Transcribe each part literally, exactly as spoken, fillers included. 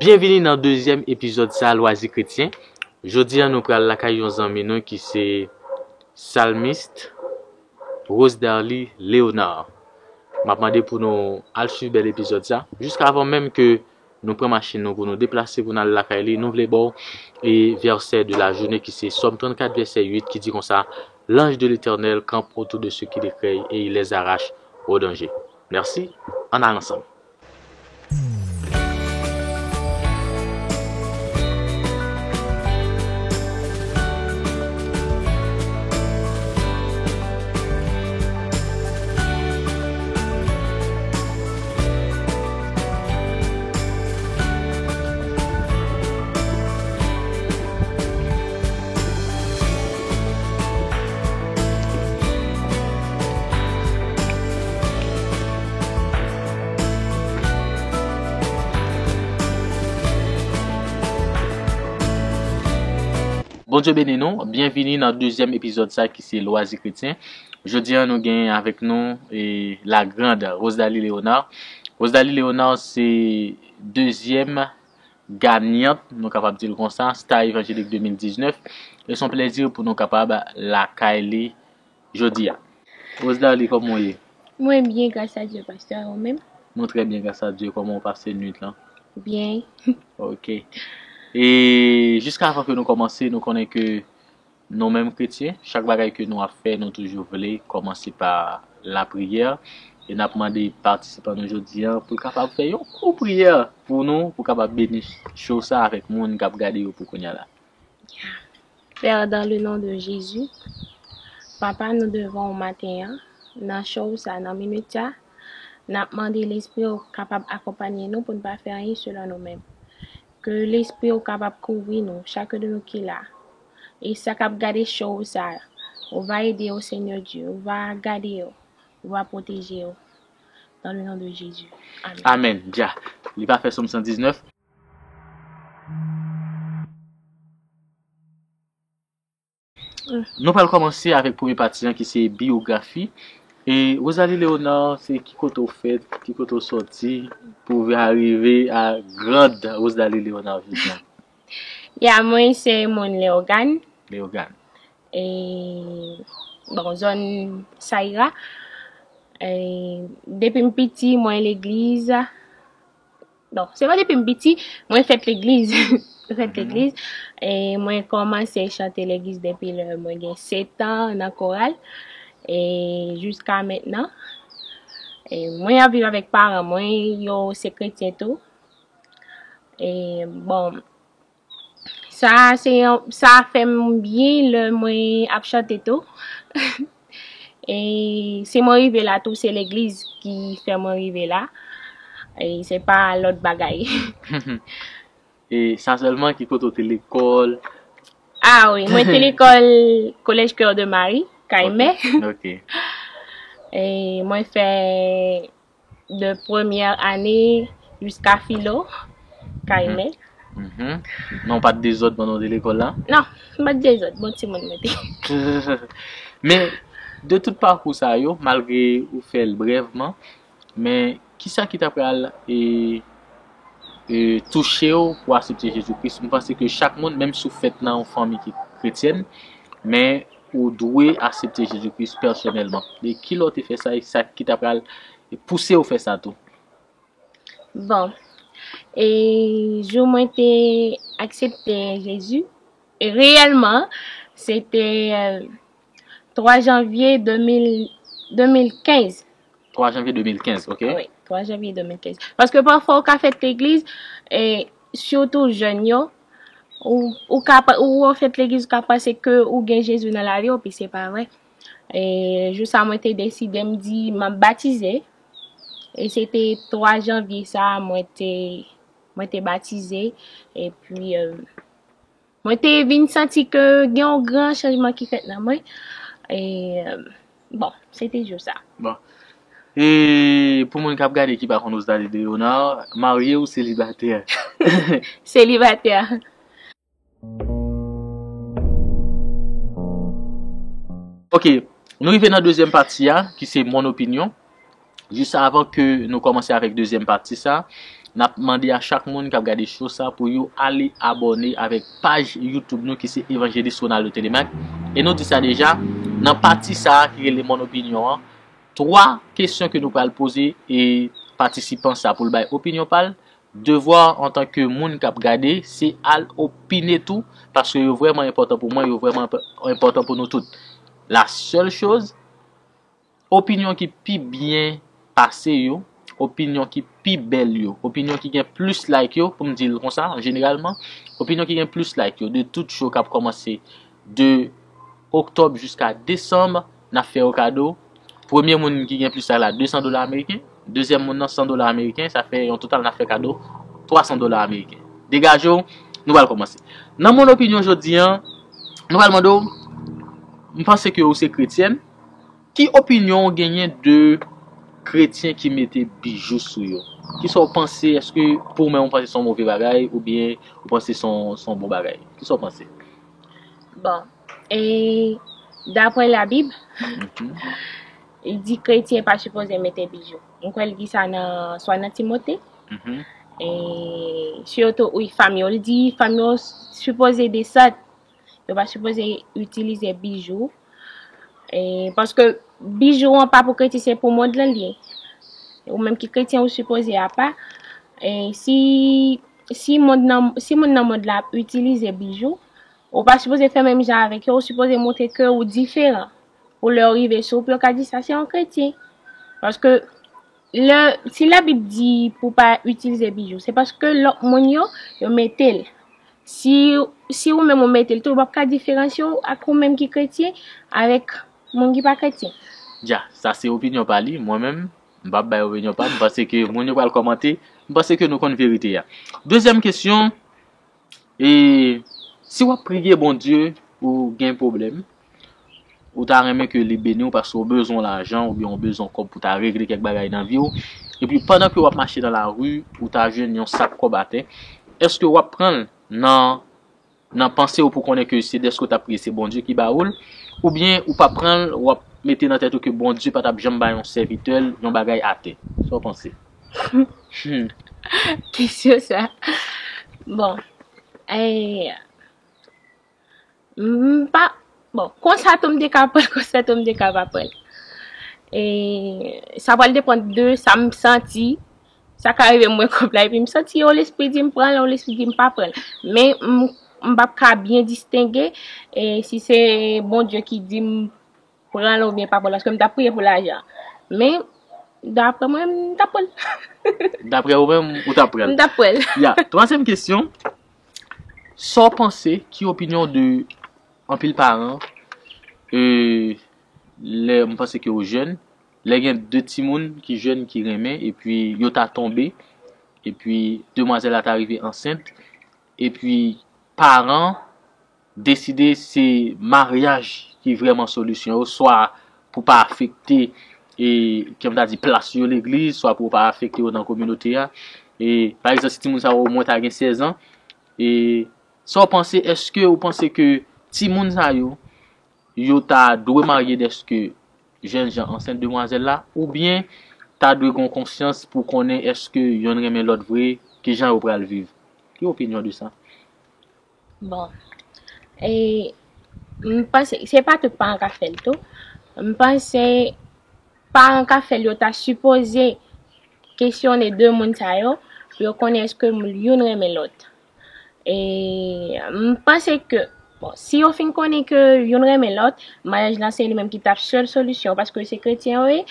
Byenvini nan dezyèm epizòd sa Lwazi Kretyen. Jodi a nou pral lakay yon zanmi nou ki se Salmist Rosedarly Léonard. M ap mande pou nou al swiv bèl epizòd sa. Jiska avan menm ke nou pran machin nou pou nou deplase pou n al lakay li, nou vle ba w e vèsè de la jounen ki se Sòm trannkat vèsè uit ki di konsa, L'ange de l'Éternel campe autour de ceux qui le craignent et il les arrache au danger. Mèsi, ann al ansanm. Bondye beni nou. Byenvini nan dezyèm epizòd sa ki se Lwazi Kretyen. Jodi a nou gen avèk nou e la grande Rosedarly Léonard. Rosedarly Léonard se dezyèm ganyant, nou kapab di l konsa, Star Évangélique de mil diznèf. E se yon plezi pou nou kapab lakay li jodi a. Rosedarly, kòman w ye? Mwen byen, gras a Dye, pastè, ou menm? Nou trè byen, gras a Dye. Kòman w pase nwit lan? Byen. Ok. E jiska avan ke nou kòmanse, nou konnen ke nou menm kretyen, chak bagay ke nou ap fè, nou toujou vle kòmanse pa lapriyè. E n ap mande patisipan nou jodi a pou l kapab fè yon kout priyè pou nou, pou kapab beni show sa avèk moun k ap gade yo pou kounye a la. Père, dans le nom de Jésus, Papa, nou devan w maten an, nan show sa, nan minit sa, n ap mande Lespri w kapab akonpanye nou pou n pa fè anyen selon nou menm. Ke Lespri w kapab kouvri nou, chak de nou ki la. E sa k ap gade show sa, ou va ede yo, Seigneur Dieu, ou va gade yo, ou va pwoteje yo. Dans le nom de Jésus. Amen. Amèn. Dja. Li pa fè Sòm san diznèf. Nou pral kòmanse avèk premye pati an ki se biyografi. E Rosedarly Léonard, se ki kote w fèt, ki kote w sòti pou w rive a grande Rosedarly Léonard jodi a? Ya, mwen se moun Leyogàn. Leyogàn. E, bon, zòn Sayra. E, depi m piti, mwen legliz. Bon, se pa depi m piti, mwen fèt legliz. Mwen fèt legliz. E mwen kòmanse chante legliz depi lè mwen gen sèt an nan koral. E jiska mentnan. E mwen ap viv avèk paran mwen, yo se kretyen tou. E bon, sa se yon, sa fè m byen lè mwen ap chante tou. E si mwen rive la tou, se legliz ki fè mwen rive la. E se pa lòt bagay. E sa sèlman, ki kote w te lekòl? Ah wi, mwen te lekòl Collège Cœur de Marie, Kay Mè. Ok. E mwen fè de premyè ane jiska filo, Kay Mè. Mhm. Non, w pa t dezòd pandan w te lekòl la? Non, m pa t dezòd, bon timoun mwen te. Men, de tout pakou sa yo, malgre ou fè l brèvman, men kisa ki ta pral, e, e, touche w pou w aksepte Jezi Kris? M panse ke chak moun, menm si w fèt nan yon fanmi ki kretyèn, men ou dwe aksepte Jezi Kris pèsonèlman. E kilè w te fè sa, e sa ki ta pral pouse w fè sa tou? Bon, e jou mwen te aksepte Jezi, e reyèlman, se te, e, twa janvye de mil, de mil kenz. Twa janvye de mil kenz, ok. Wi, twa janvye de mil kenz. Paske pafwa ou ka fèt legliz, e sitou jèn yo, ou, ou ka pa, ou, ou fèt legliz, ou ka panse ke ou gen Jezi nan lavi w, epi se pa vre. E jou sa mwen te deside, m di m ap batize. E se te twa janvye sa, mwen te, mwen te batize. Epi, e, mwen te vin santi ke gen yon gran chanjman ki fèt nan mwen. E, bon, se te jou sa. Bon. E pou moun k ap gade ki pa konn Rosedarly Léonard, marye ou selibatè? Selibatè. Ok, nou rive nan dezyèm pati a, ki se mon opinion. Jis avan ke nou kòmanse avèk dezyèm pati sa, N ap mande a chak moun k ap gade show sa pou yo ale abòne avèk paj YouTube nou ki se Evangelist Ronaldo Telemaque. E nou di sa deja, nan pati sa a ki rele Mon Opinion an, twa kesyon ke nou pral poze e patisipan sa pou l bay opinyon pa l. Devwa antanke moun k ap gade, se al opine tou, paske yo vrèman enpòtan pou mwen, yo vrèman enpò-, enpòtan pou nou tout. La sèl choz, opinyon ki pi byen pase yo, opinyon ki pi bèl yo, opinyon ki gen plis like yo, pou m di l konsa, jeneralman, opinyon ki gen plis like yo, de tout show k ap kòmanse de oktòb jiska desanm, n ap fè yo kado. Premye moun ki gen plis like la, de san dola ameriken. Dezyèm moun nan, san dola ameriken. Sa fè yon total n ap fè kado twa san dola ameriken. Degaje w, nou pral kòmanse. Nan Mon Opinyon jodi a, nou pral mande w, m panse ke ou se kretyèn. Ki opinyon w genyen de kretyen ki mete bijou sou yo? Kisa w panse? Èske pou ou menm ou panse se yon move bagay oubyen ou panse se yon, se yon bon bagay? Kisa w panse? Bon, e daprè Labib, mhm, li di kretyen pa sipoze mete bijou. Mwen kwè li di sa nan, swa nan Timote. Mhm. E sitou, wi, fanm yo. Li di fanm yo sipoze desant. Yo pa sipoze itilize bijou. E, paske bijou an pa pou kretyen, se pou mond lan li ye. Ou menm ki kretyen, ou sipoze apa. E, si, si mond nan, si moun nan mond la ap itilize bijou, ou pa sipoze fè menm jan avèk yo, ou sipoze montre ke ou diferan. Pou lè yo rive sou ou, pou yo ka di sa se yon kretyen. Paske lè, si Labib di pou pa itilize bijou, se paske lòt moun yo, yo mete l. Si, si ou menm ou mete l tou, ou p ap ka diferansye w ak ou menm ki kretyen avèk moun ki pa kretyen. Dja, sa se opinyon pa li. Mwen menm, m p ap bay opinyon pa m. M panse ke moun yo pral kòmante. M panse ke nou konn verite a. Dezyèm kesyon, e si w ap priye Bondye, ou gen pwoblèm, ou ta renmen ke li beni w paske w bezwen lajan oubyen w bezwen kòb pou ta regle kèk bagay nan vi w, epi pandan ke w ap mache nan lari, ou ta jwenn yon sak kòb atè, èske w ap pran l nan, nan panse w pou konnen ke se dèske w t ap priye se Bondye ki ba ou l, oubyen ou p ap pran l, w ap mete nan tèt ou ke Bondye pa t ap janm bay yon sèvitè l yon bagay atè? Sa w panse? Hmm. Kesyon sa. Bon. Eh, m pa, bon, konsa tou m te ka pran l, konsa tou m te ka pa pran l. E sa pral depann de sa m santi. Sa ka rive m wè kòb la epi m santi yon lespri di m pran l, yon lespri di m pa pran l. Men m, m p ap ka byen distenge, e si se Bondye ki di m pran l oubyen pa pran l, paske m t ap priye pou lajan. Men, daprè mwen, m t ap pran l. Daprè ou menm, ou t ap pran l? M t ap pran l. Ya, twazyèm kesyon. Sa w panse, ki opinyon de anpil paran, e, lè m panse ke w jèn, lè gen de timoun ki jèn ki renmen, epi yo ta tonbe, epi demwazèl la ta rive ansent, epi paran deside se maryaj ki vrèman solisyon yo, swa pou pa afekte, e, kòm ta di, plas yo legliz, swa pou pa afekte yo nan kominote a. E, pa egzanp, si timoun sa yo omwen ta gen sèz an, e, sa w panse, èske ou panse ke timoun sa yo, yo ta dwe marye dèske jènjan ansent demwazèl la, oubyen ta dwe gen konsyans pou konnen èske yonn renmen lòt vre, kijan yo pral viv? Ki opinyon de sa? Bon. E, m panse, se pa tout paran k ap fè l tou. M panse paran k ap fè l yo ta sipoze kesyone de moun sa yo pou yo konnen èske youn renmen lòt. E m panse ke, bon, si yo fin konnen ke youn renmen lòt, maryaj la se li menm ki t ap sèl solisyon, paske se kretyen yo ye,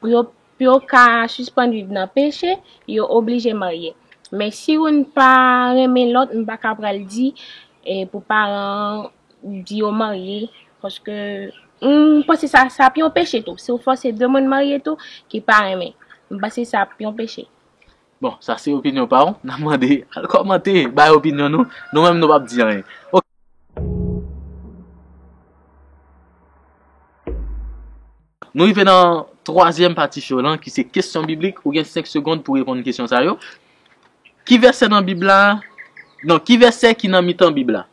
pou yo, pou yo ka sispann viv nan peche, yo oblije marye. Men si youn pa renmen lòt, m pa ka pral di, e, pou paran di yo marye, paske m panse sa, sa ap yon peche tou. Si w fòse de moun marye tou ki pa renmen, m panse sa ap yon peche. Bon, sa se opinyon pa w. N ap mande, al kòmante, bay opinyon nou. Nou menm, nou p ap di anyen. Ok. Nou rive nan twazyèm pati show lan, ki se kesyon biblik. Ou gen senk segonn pou reponn kesyon sa yo. Ki vèsè nan Bib la? Non, ki vèsè ki nan mitan Bib la?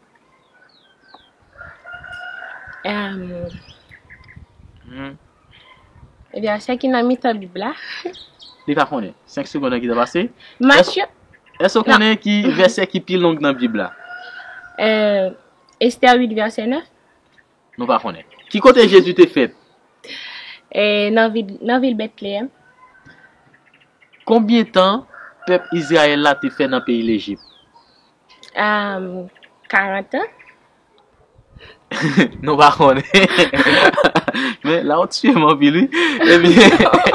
Em, hmm. Vèsè ki nan mitan Bib la. Li pa konnen. Senk segonn nan ki ta pase. Match yo. Èske w konnen ki vèsè ki pi long nan Bib la? Euh, Esther uit, vèsè nèf. Nou pa konnen. Ki kote Jezi te fèt? Eh, nan vil, nan vil Betleyèm. Konbyen tan pèp Izrayèl la te fè nan peyi Lejip? Um, karant an. Nou pa konnen. Men la w tiye m anpil, wi. Ebyen.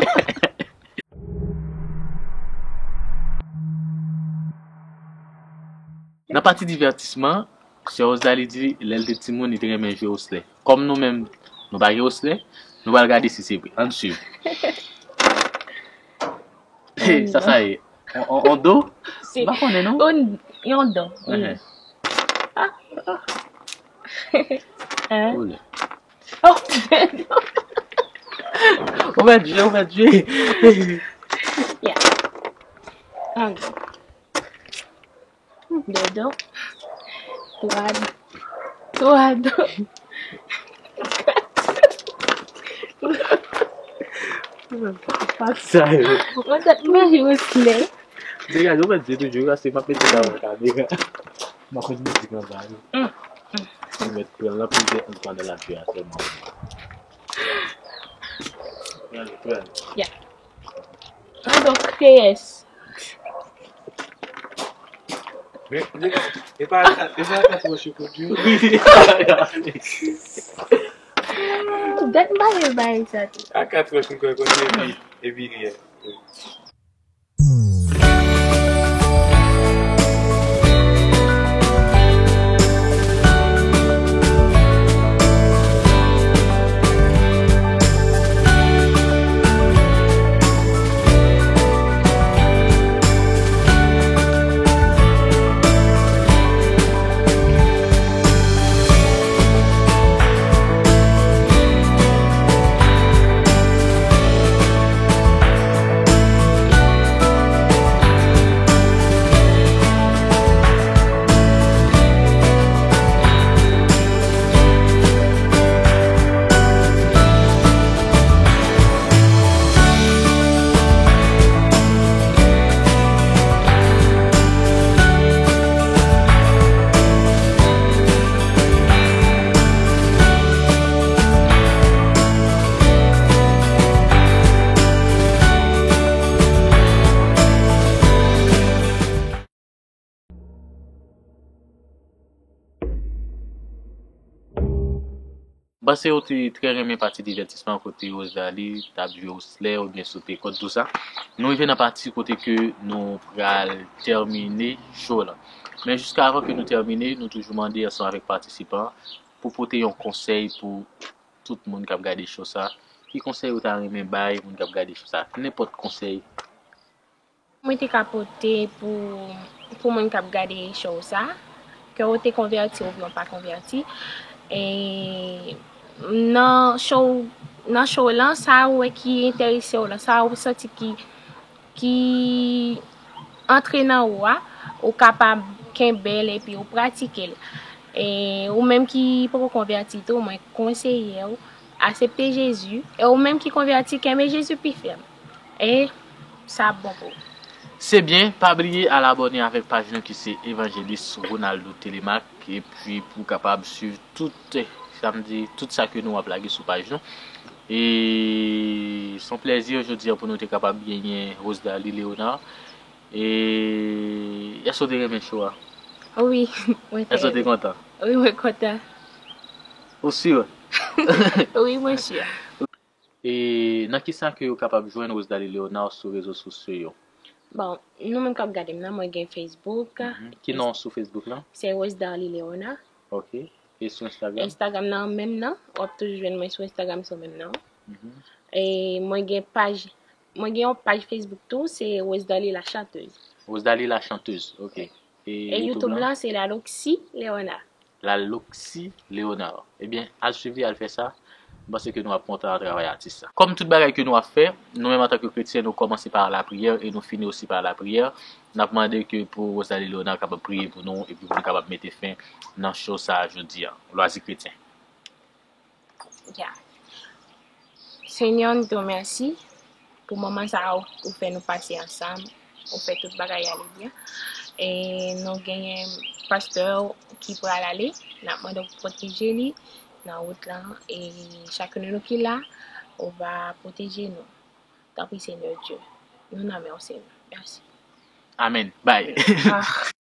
Nan pati divètisman, sè Rosalie di, lè l te timoun, li te renmen jwe oslè. Kòm nou menm, nou pa gen oslè, nou pral gade si se vre. Ann swiv. Sa, sa ye. On, on, on do? M pa konnen, non? On, yon do, wi. Hein? Ah. Hein? Ou mèt jwe, ou mèt jwe. Yeah. Ann. De do. Twa do. Twa do. Sa yo. Mwen tèt mwen jwe oslè. Degaje, ou mèt di toujou, paske m ap mete sa nan kamera. M ap met mizik anba yo. Mm, mm. Ou mèt pran l nan plizyè angle pandan l ap jwe a sèlman. Pran l, pran l. Yeah. Mwen donk kreyès. Men, men, e pa, e pa kat wòch yo konn jwe. Dat m pa gen bagay sa tou. A kat wòch m kwè konn jwe epi, epi li ye. M panse ou te trè renmen pati divètisman kote Rosalie t ap jwe oslè oubyen sote kòd, tou sa. Nou rive nan pati kote ke nou pral tèmine show lan. Men jiska avan ke nou tèmine, nou toujou mande ansanm avèk patisipan pou pote yon konsèy pou tout moun k ap gade show sa. Ki konsèy ou ta renmen bay moun k ap gade show sa? Nenpòt konsèy. Mwen te ka pote pou, pou moun k ap gade show sa, ke w te konvèti oubyen w pa konvèti. E nan show, nan show lan, sa ou wè ki enterese w lan, sa ou santi ki, ki antre nan ou a, ou kapab kenbe l epi ou pratike l. E ou menm ki poko konvèti tou, mwen konseye w, aksepte Jezi. E ou menm ki konvèti, kenbe Jezi pi fèm. E sa ap bon pou ou. Se byen, pa bliye al abòne avèk paj nou ki se Evanjelis Ronaldo Telemaque, epi pou w kapab swiv tout, sa m di, tout sa ke nou ap lage sou paj nou. E se yon plèzi jodi a pou nou te kapab genyen Rosalie Léonard. E èske w te renmen show a? Wi, mwen te renmen. Èske w te kontan? Wi, mwen kontan. Ou si? Wi, mwen si. E nan ki sa ke yo kapab jwenn Rosalie Léonard sou rezo sosyo yo? Bon, nou menm k ap gade m nan, mwen gen Facebook. Mhm. Ki non sou Facebook lan? Se Rosalie Léonard. Ok. E sou Instagram? Instagram nan menm nan. W ap toujou jwenn mwen sou Instagram sou menm nan. Mhm. E mwen gen paj, mwen gen yon paj Facebook tou, se Rosalie la chanteuse. Rosalie la chanteuse, ok. E YouTube lan, se Laloxy Léonard. Laloxy Léonard. Ebyen, al swiv li, al fè sa. M panse ke nou ap kontan a travay atis sa. Kòm tout bagay ke nou ap fè, nou menm antanke kretyen, nou kòmanse pa lapriyè e nou fini osi pa lapriyè. N ap mande ke pou Rosalie Léonard kapab priye pou nou epi pou nou kapab mete fen nan show sa a jodi a. Lwazi kretyen. Ya. Senyè, nou di w mèsi pou moman sa a ou, ou fè nou pase ansanm, ou fè tout bagay ale byen. E nou genyen pastè ki pral ale, n ap mande w pwoteje li nan wout lan, e chak youn de nou ki la, ou va pwoteje nou. Tanpri, Senyè Dye, nou nan men w, Senyè. Mèsi. Amen. Bye. Ah.